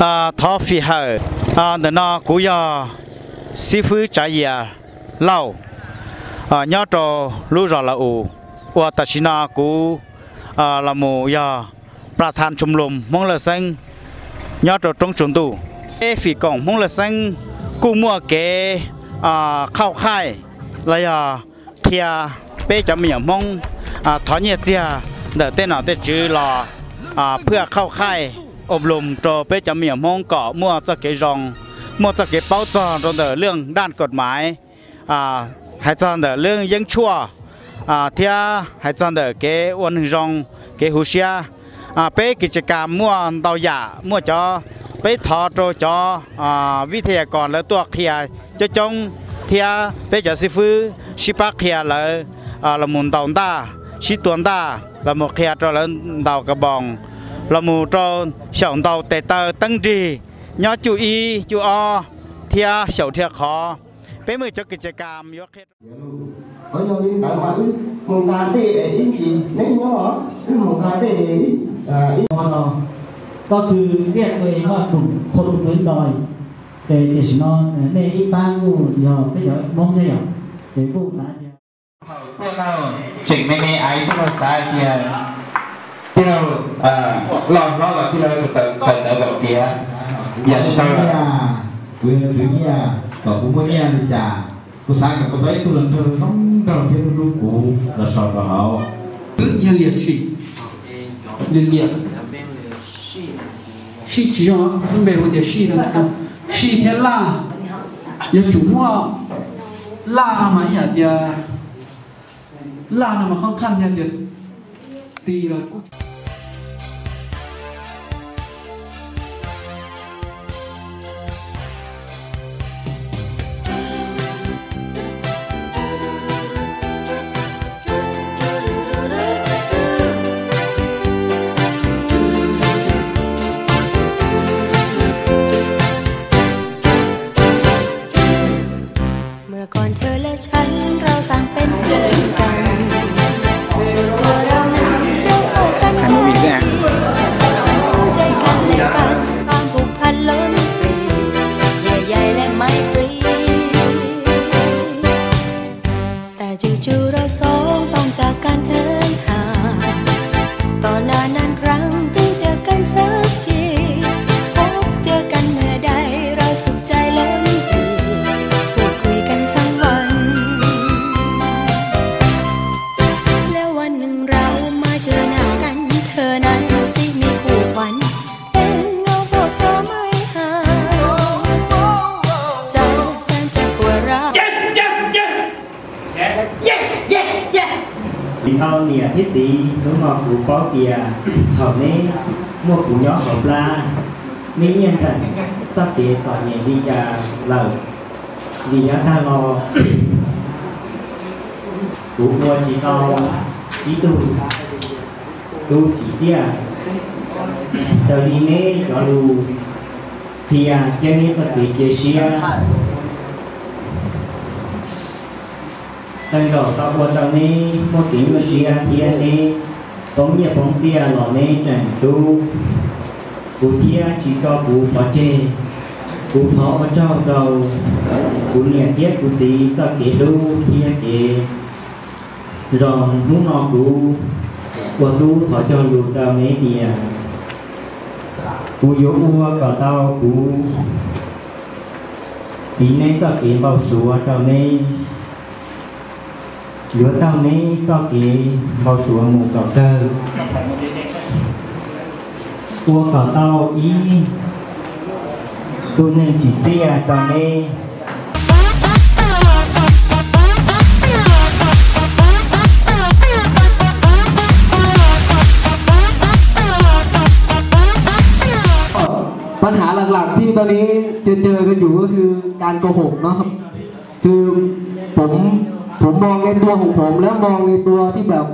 Thov fim hawm, ntawm no kuv yog xib fwb Tsav Yias Lauj, nyob rau lub zos Lauj Us, uas tam sim no kuv los mus yog plas thas tshum lus Hmoob Lawj Xeeb nyob rau roob tsaus ntuj. Peb fim koom Hmoob Lawj Xeeb kuj muaj kev qhauj qhaij los yog qhia peb cov me nyuam Hmoob thov nyiaj txiag ntawm tej nom tej tswv los phwj qhauj qhaij ob lus rau peb cov me nyuam Hmoob kom muaj txoj kev zoo, muaj txoj kev paub txog rau ntawm lwj daj kod maiv, hais txog ntawm lwj yeeb tshuaj, thiab hais txog ntawm kev ua neeg zoo, kev huv siab. Peb kis tsis kas muaj ntau yam, muaj cov peb thov rau cov vib thaj yas kos lawv tuaj qhia coob coob, thiab peb cov xib fwb sib pab qhia lawv los mus ntaus ntaj, sib tua ntaj, los mus qhia rau lawv ntaus kas boos, los mus rau xyaum ntaus tes taw teeb nrig nyob cuj ib cuj ob thiab xyaum dhia qhov. Peb muaj cov kis tsis kas yuav qhia. Ua yog li ntawd mas wb mus nqa dej es ib ntsis neb nyob, wb mus nqa dej ib no. Koj twb liaj ua ib loj tus kho tus twb ntoi, ces tiam sim no nej ib pab kuj yog peb cov Hmoob thiab yom, ces kuj xav tias tseem me me aiv tij laug xav hais tias tij laug loj hlob los tij laug tawm tawm ntawv kom tiav. Yam li ntawd, kuv yog tswv nyiaj kom kuv muaj nyiaj li cas, kuv xav kom kuv tau ib tug hluas nraug zoo nraug thiab hlub hlub kuv los so rau hauv. Yog liam sim, liam, sim tsis zoo, lub npe hu tias sij no, sij thiab laj, yuav tsum muaj laj no mas ib yam tias, laj no mas khoob khaj yog tias ti los kuj Movie ด้วย แต่จู่ๆเราสองต้องจากกันเหินห่าง ต่อหน้านานครั้งจึงเจอกันสักที พบเจอกันเมื่อใดเราสุขใจล้นปี พูดคุยกันทั้งวัน แล้ววันหนึ่งเรามาเจอหน้ากัน เธอนั้นสิมีคู่ขวัญ เป็นเงาเฝ้าคราไม่ห่าง ใจแสนจะปวดร้าว Yes, yes, yes. Yes, yes, yes. Tsis tau niam thiab txiv, hnub no kuv paub tias thaum neb muaj kuv nyob hauv plab, neb nyiaj ntxhais txoj kev txom nyem li cas lawm. Vim yav tag los kuv ua tsis tau ib tug tub tsim txiaj raws li neb cov lus qhia thiab neb txoj kev cia siab. Tej zaum tau ua rau neb muaj kev nyuaj siab thiab neb poob nyiaj poob txiaj los neb tseem hlub kuv thiab tsis tso kuv pov tseg. Kuv thov ua tsaug rau kuv niam thiab kuv txiv txoj kev hlub thiab kev zoo. Hnub no kuv ua tub thov cog lus rau neb tias kuv yuav ua kom tau kuv txiv neb txoj kev npau suav rau neb, yuav taug neb txoj kev npau suav mus kom kawg, ua kom tau ib tug neeg tsim txiaj rau neb.ปัญหาหลักๆที่ตอนนี้จะเจอกันอยู่ก็คือการโกหกเนาะ คือผมผมมองในตัวของผมแล้วมองในตัวที่แบบ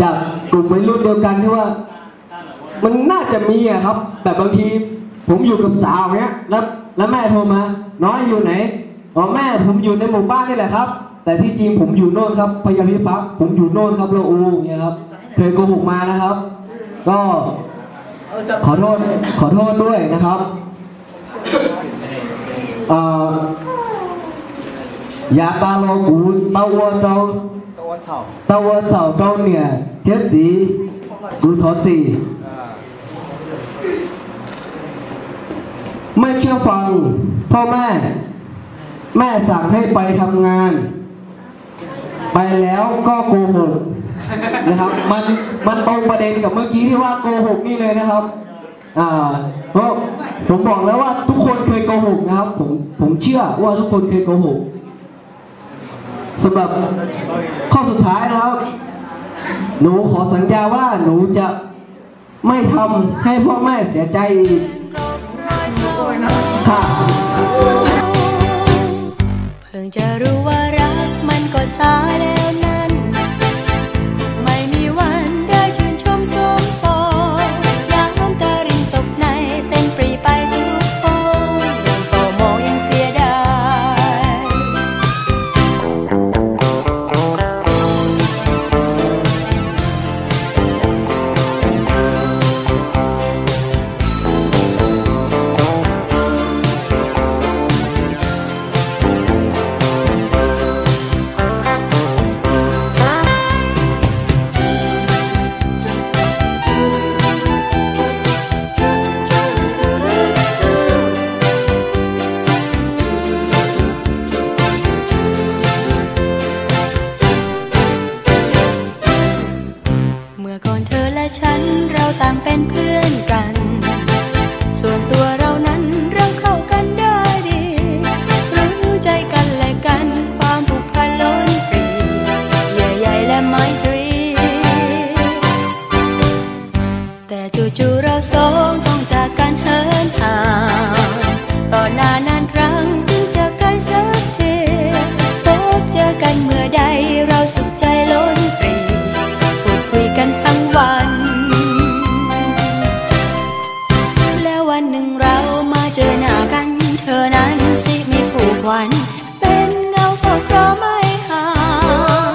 จากกลุ่มวัยรุ่นเดียวกันที่ว่ามันน่าจะมีอะครับ แต่บางทีผมอยู่กับสาวเนี้ยแล้วแล้วแม่โทรมา น้อยอยู่ไหน อ๋อแม่ผมอยู่ในหมู่บ้านนี่แหละครับ แต่ที่จริงผมอยู่โน่นครับพญาพิพักษ์ผมอยู่โน่นครับละอูอย่างเงี้ยครับ เคยโกหกมานะครับ ก็ ขอโทษ ขอโทษด้วยนะครับ เอ่อ yav tas los kuv tau ua rau, tau ua txhaum rau niam thiab txiv, kuv thov txim. ไม่เชื่อฟังพ่อแม่ แม่สั่งให้ไปทำงาน ไปแล้วก็โกหก นะครับ มัน มันตรงประเด็นกับเมื่อกี้ที่ว่าโกหกนี่เลยนะครับ อ่า เพราะผมบอกแล้วว่าทุกคนเคยโกหกนะครับ ผม ผมเชื่อว่าทุกคนเคยโกหก สำหรับข้อสุดท้ายนะครับ หนูขอสัญญาว่าหนูจะไม่ทำให้พ่อแม่เสียใจอีก ค่ะ เพิ่งจะรู้ว่ารักมันก็สายแล้วนั้น ไม่มีวันได้ชื่นชมสมปอง ยามตะรินตกในเต้นปรีไปทุกห้อง ยังเฝ้ามองยังเสียดาย เมื่อก่อนเธอและฉันเราต่างเป็นเพื่อนกัน ส่วนตัวเรานั้นเราเข้ากันได้ดี รู้ใจกันและกันความผูกพันล้นปรี เยื่อใยและไมตรี แต่จู่ๆเราสองต้องจากกันเหินห่าง ต่อหน้านานครั้งจึงเจอกันสักที พบเจอกันเมื่อใดเราสุขใจล้นปรี พูดคุยกันทั้งวัน แล้ววันหนึ่งเรามาเจอหน้ากัน เธอนั้นสิมีคู่ขวัญ เป็นเงาเฝ้าครอไม่ห่าง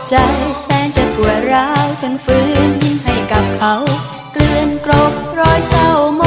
ใจแสนจะปวดร้าวทนฝืนยิ้มให้กับเขา เกลื่อนกลบรอยเศร้าม